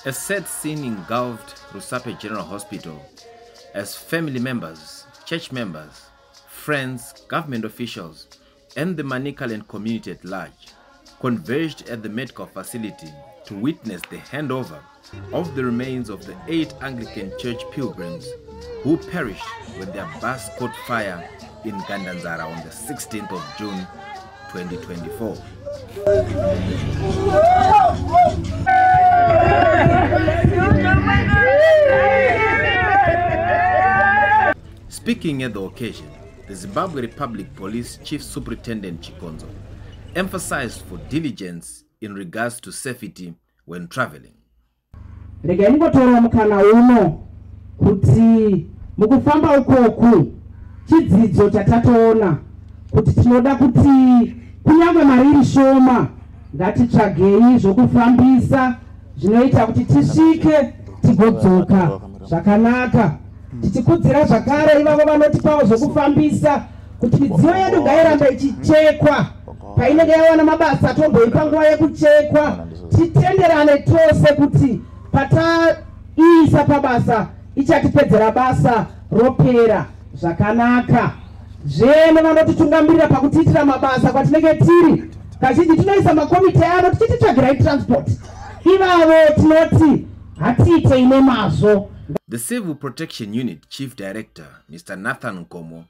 A sad scene engulfed Rusape General Hospital as family members, church members, friends, government officials, and the Manicaland community at large converged at the medical facility to witness the handover of the remains of the 8 Anglican Church pilgrims who perished when their bus caught fire in Gandanzara on the 16th of June 2024. Speaking at the occasion, the Zimbabwe Republic Police Chief Superintendent Chikonzo emphasized for diligence in regards to safety when traveling. Regai ndingotora mukana uno kuti mukufamba ukoku chidzidzo chatatoona kuti tinoda kuti kunyange mari iri shoma ngatitsvagei zvokufambisa zvinoita kuti tisvike tigodzoka zvakanaka, tichikudzira zvakare ivavo vanotipawo zvokufambisa kuti midziyo yedu ngairambe ichichekwa painenge yawana mabasa tomboipa nguva yekuchekwa, titenderane tose kuti pataiisa pabasa ichatipedzera basa ropera zvakanaka. Zvene vanotitungamirira pakutiitira mabasa kwatinenge tiri, kazhinji tinoisa makomiti ano tichititsvagirai transport, ivavo tinoti hatiitei nemazvo. The Civil Protection Unit Chief Director, Mr. Nathan Nkomo,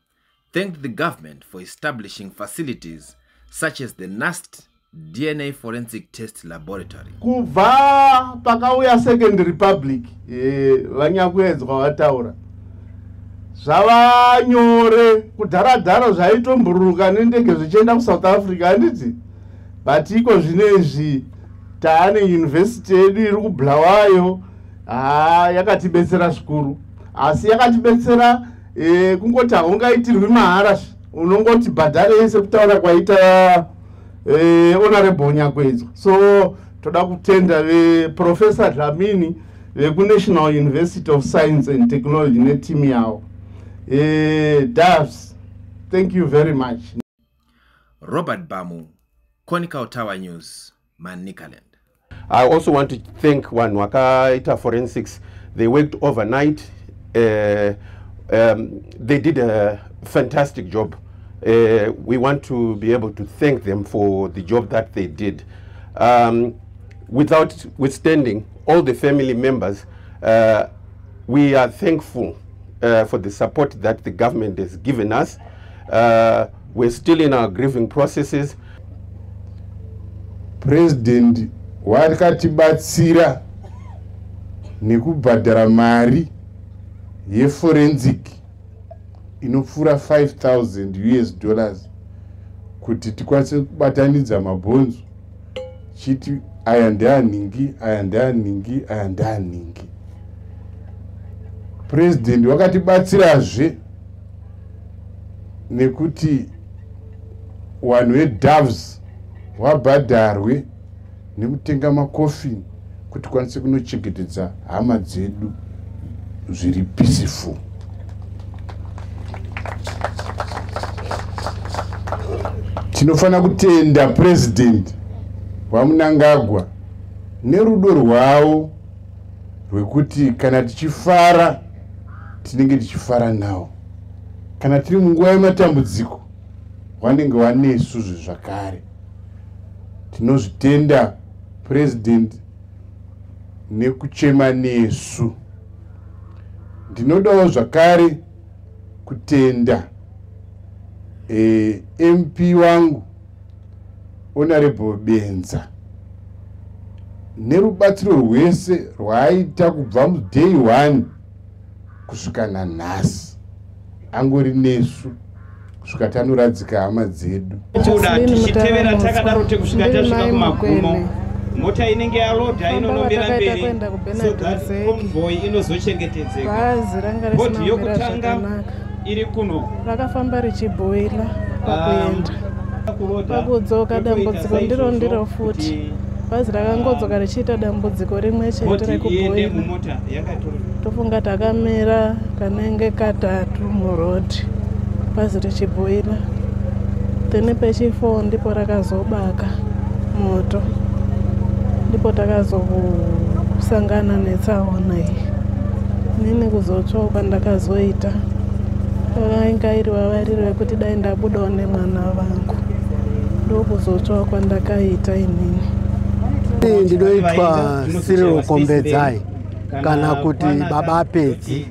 thanked the government for establishing facilities such as the NUST DNA Forensic Test Laboratory. Kubva pakauya Second Republic, vanyakuedzwa vataura zvava nyore. Kudharadhara zvaitombururuka nendege zvichienda kuSouth Africa, handiti? But iko zvinezvi taane yunivhesiti yedu iri kuBulawayo. Haa, yakatibetsera zvikuru, asi yakatibetsera kungoti haungaitirwi mahara, unongoti bhadharei sekutaura kwaita Honorable Nyakwedzwa. So toda kutenda veProfessor Dlamini vekuNational University of Science and Technology netimu yavo. Doves, thank you very much. Robert Bamu, Conical Tower News, Manicaland. I also want to thank vanhu vakaita forensics. They worked overnight. They did a fantastic job. We want to be able to thank them for the job that they did. Without withstanding all the family members, we are thankful for the support that the government has given us. We're still in our grieving processes. President wakatibatsira nekubhadhara mari yeforensic inopfuura 5000 US dollars kuti tikwanise kubatanidza mabhonzo chiti aya ndeanhingi, aya ndeanhingi, aya ndeanhingi. Purezidendi wakatibatsirazve nekuti vanhu veDoves wabhadharwe nekutenga makofini kuti tikwanise kunochengetedza hama dzedu zviri peaceful. Tinofanira kutenda Purezidendi vaMnangagwa nerudo rwavo rwekuti kana tichifara tinenge tichifara navo, kana tiri munguva yematambudziko vanenge vanesu zvezvakare. Tinozvitenda Purezidendi nekuchema nesu. Ndinodawo zvakare kutenda MP wangu Honorable Benza nerubatsiro rwese rwaaita kubva muday 1 kusvika nanhasi, angori nesu kusvika tanoradzika hama dzedu. Kuda tichitevera takadaro tekusvika tasvika kumagumo, mota inenge yalodha inonomira mberi so that convoy inozochengetedzeka. Bhodhi yokutanga iri kuno. Rakafamba richibhoila pakuenda, pakudzoka dambudziko ndiro ndiro futi. Bhazi rakangodzoka richiita dambudziko rimwe chete rekubhoila. Tofunga takamira kanenge katatu murodhi bhazi richibhoila, then pechi4 ndipo rakazobaka moto, ndipo Kusangana netsaona iyi, inini kuzotsvawo kwandakazoita vanga iri vavariro yekuti dai ndabudawo nemwana vangu, ndokuzotsvawo kwandakaita inini. Ndinoitwa Cyril Kombedzai kana kuti Baba Pedzi.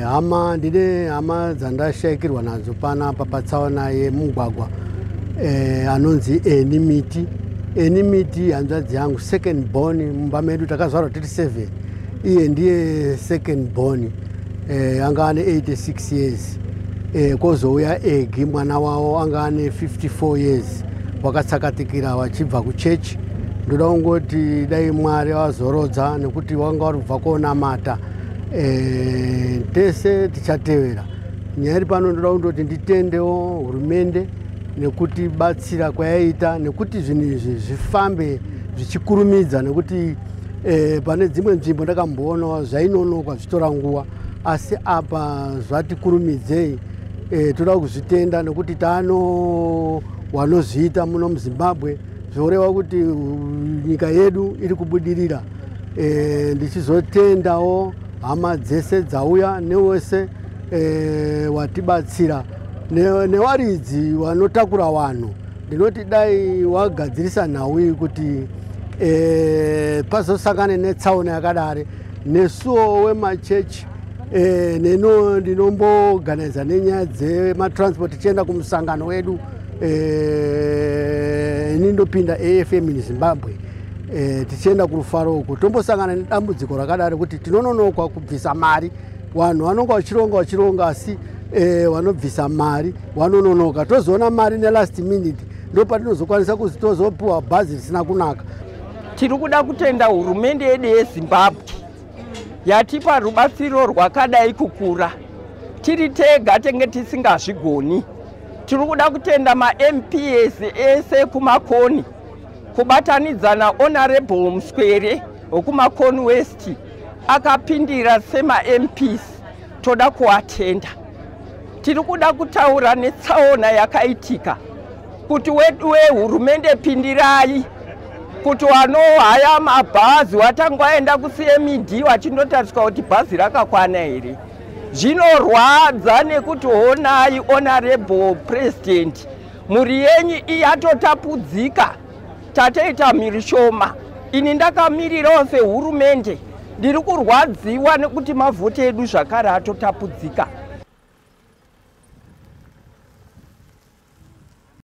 Hama, ndine hama dzandashayikirwa nadzo panapa patsaona yemugwagwa, anonzi Eni Miti. Eni Miti hanzvadzi yangu, second born mumba medu. Takazvarwa tiri 7, iye ndiye second born. Anga ane 86 years. Kwozouya Egi, mwana wavo, anga ane 54 years. Wakatsakatikira vachibva kuchechi. Ndoda kungoti dai Mwari vazorodza, nekuti wanga vari kubva konamata. Tese tichatevera nyaya iri pano. Ndoda kundoti nditendewo hurumende nekuti batsira kwayaita, nekuti zvinhu izvi zvifambe zvichikurumidza, nekuti pane dzimwe nzvimbo ndakamboonawo zvainonokwa, zvitora nguva, asi apa zvati kurumidzei. Toda kuzvitenda nekuti taano wanozviita muno muZimbabwe, zvoreva kuti nyika yedu iri kubudirira. Ndichizotendawo hama dzese dzauya newese watibatsira, newaridzi wanotakura vanhu. Ndinoti dai wagadzirisa nhau iyi kuti pazosangane netsaona yakadare. Nesuwo wemachechi, neno ndinomboganaiza nenyaya dzematransport tichienda kumusangano wedu. Ini ndopinda AFM in Zimbabwe. Tichienda kurufaro uko tombosangana nedambudziko rakadari kuti tinononokwa kubvisa mari. Vanhu vanonga vachironga vachironga, asi vanobvisa mari vanononoka. Tozoona mari nelast minute, ndo patinozokwanisa kuzi tozopiwa bhazi risina kunaka. Tiri kuda kutenda hurumende yedu yeZimbabwe yatipa rubatsiro rwakadai kukura. Tiri tega tenge tisingazvigoni. Tiri kuda kutenda maMPs ese kuMakoni, kubatanidza naHonorable Muswere wekuMakoni West akapindira semaMPs. Toda kuatenda. Tiri kuda kutaura netsaona yakaitika kuti wedu wehurumende, pindirai kuti wanohaya mabhazi watanga waenda kuCMD wachindotariswa kuti bhazi rakakwana here. Zvinorwadza nekuti honai, Honorable President, mhuri yenyu iyatotapudzika, tatoita mhiri shoma. Ini ndakamirirawo sehurumende, ndiri kurwadziwa nekuti mavhoti edu zvakare atotapudzika.